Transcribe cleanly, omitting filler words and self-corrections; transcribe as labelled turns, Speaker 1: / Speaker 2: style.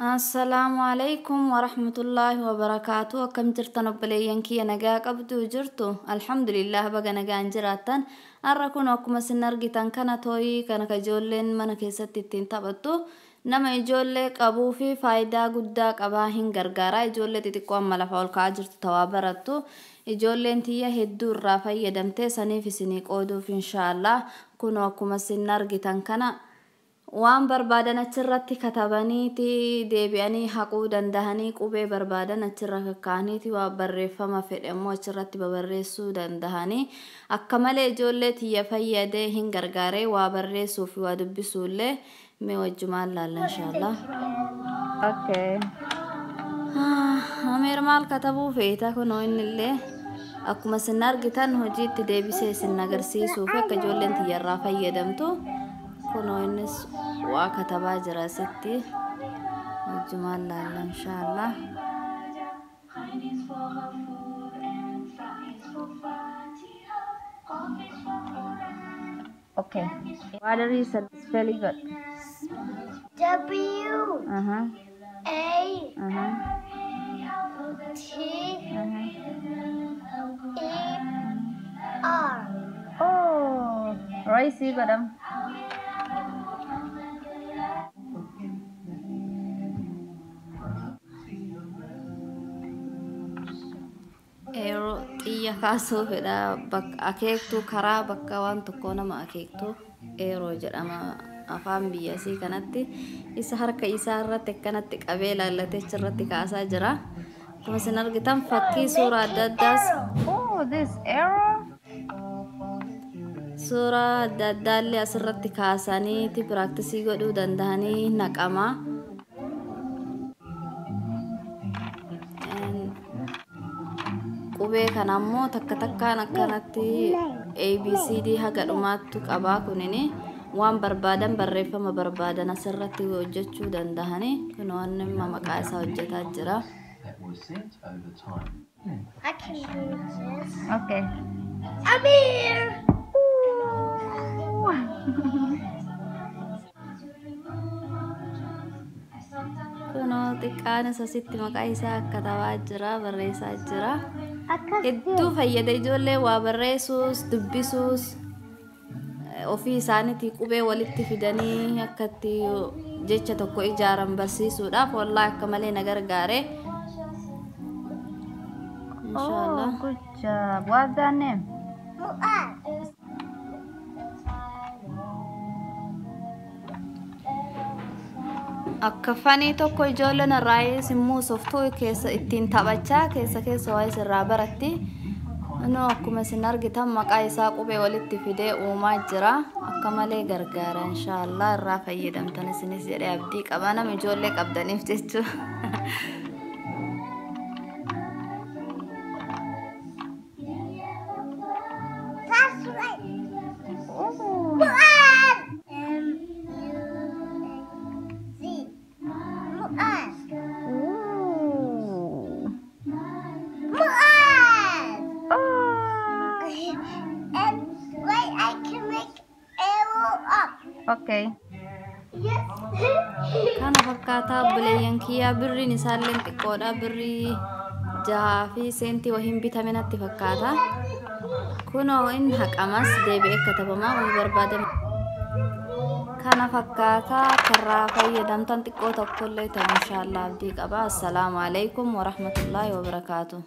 Speaker 1: Assalaamu alaikum warahmatullaahi wabarakaatu. Akkam jirtan obboleeyyan kiyya, nagaa qabdu jirtu? Alhamdulillah, baga nagaan jiraattan. Har'a kun akkuma isin argitan kana toy kana ka ijoolleen mana keessatti ittiin taphattu, nama ijoollee qabuu fi faayidaa guddaa qabaa, hin gargaara. Ijoollee xixiqqoo amma lafa ol ka'aa jirtu tawaa barattu, ijoolleen tiyya hedduu irraa fayyadamtee, saniif isinii qooduuf inshaallah. Kun akkuma isin argitan kana waan barbaadan achirratti katabaniiti deebi'anii haquu dandahanii, qubee barbaadan achirra kakkaa'aniiti, waa barreeffama fedhe immoo achirratti babarreessuu dandahanii, akka malee ijoollee tiyya fayyadee, hin gargaaree waa barreessuu fi waa dubbisuullee. Mee wajjumaan laalla inshaallah.
Speaker 2: Okay.
Speaker 1: Ameer maal katabuu feeta? Kunoo innillee akkuma isin argitan hojiitti deebisee isin agarsiisuuf, akka ijoolleen tiyyarraa fayyadamtu. Kunoo innis waa katabaa jira asitti, wajjumaan laalla inshaallah.
Speaker 3: Ghain is for Ghafoor and Fa is for Fatiha. Qaf is for Quran.
Speaker 2: Okay. What is the spelling good?
Speaker 4: W A T E R.
Speaker 2: Oh, Royce godham.
Speaker 1: Yeroo xiyya kaasuu fedha, bakka akeektuu, karaa bakka waan tokkoo nama akeektu arrow jedhama afaan biyyasii kanatti. Isa harka isaa irratti akkanatti qabee laallatee achirratti kaasaa jira. Akkuma isin argitan fakkii suuraa adda addaas
Speaker 2: Oh, this arrow.
Speaker 1: suuraa adda addaallee asirratti kaasaniiti practice godhuu danda'anii naqama. Qubee kana ammoo takka takkaan akkanatti ABCD haga dhumaattu qabaa. Kunini waan barbaadan, barreeffama barbaadan asirratti hojjechuu danda'anii. Kun waan amma maqaa isaa hojjetaa jira.
Speaker 5: That were sent over time.
Speaker 4: I can do this.
Speaker 2: Okay.
Speaker 4: Amir!
Speaker 2: Ooh.
Speaker 1: Kunoo xiqqaanis asitti maqaa isaa katabaa jira, barreessaa jira.
Speaker 4: Akkas.
Speaker 1: Hedduu fayyada ijoollee waa barreessuus dubbisuus, ofii isaaniitii qubee walitti fidanii akka itti jecha tokko ijaaran barsiisuudhaaf wallaahi akka malee na gargaare. Inshaallah.
Speaker 2: Oh, good job. What's that name?
Speaker 4: Mu'az.
Speaker 1: Akka fanii tokko ijoolleen irraa immoo softuu keessa ittiin taphachaa keessa keessa waa isirraa baratti. Inuu akkuma isin argitan maqaa isaa qubee walitti fidee uumaa jira. Akka malee gargaara, inshaallah irraa fayyadamtan isinis jedhee abdii qaba, nama ijoollee qabdaniif jechuudha.
Speaker 4: That's right.
Speaker 2: Oh.
Speaker 4: Mu'az! M U A Z. Mu'az.
Speaker 2: Ooh.
Speaker 4: Mu'az!
Speaker 2: Oh.
Speaker 4: And wait, I can make arrow up.
Speaker 2: Okay.
Speaker 4: Yes.
Speaker 1: Kana fakkaataa obboleeyyan kiyyaa, birriin isaallee xiqqoodha. Birrii 6 fi seentii wahiin bitame natti fakkaata. Kunoo inni haqamas deebi'ee katabamaa wayii barbaadame. Kana fakkaataa karraa fayyadamtan xiqqoo tokkollee ta'u inshaallah abdii qaba. Assalaamu alaikum warahmatullaahi wabarakaatu.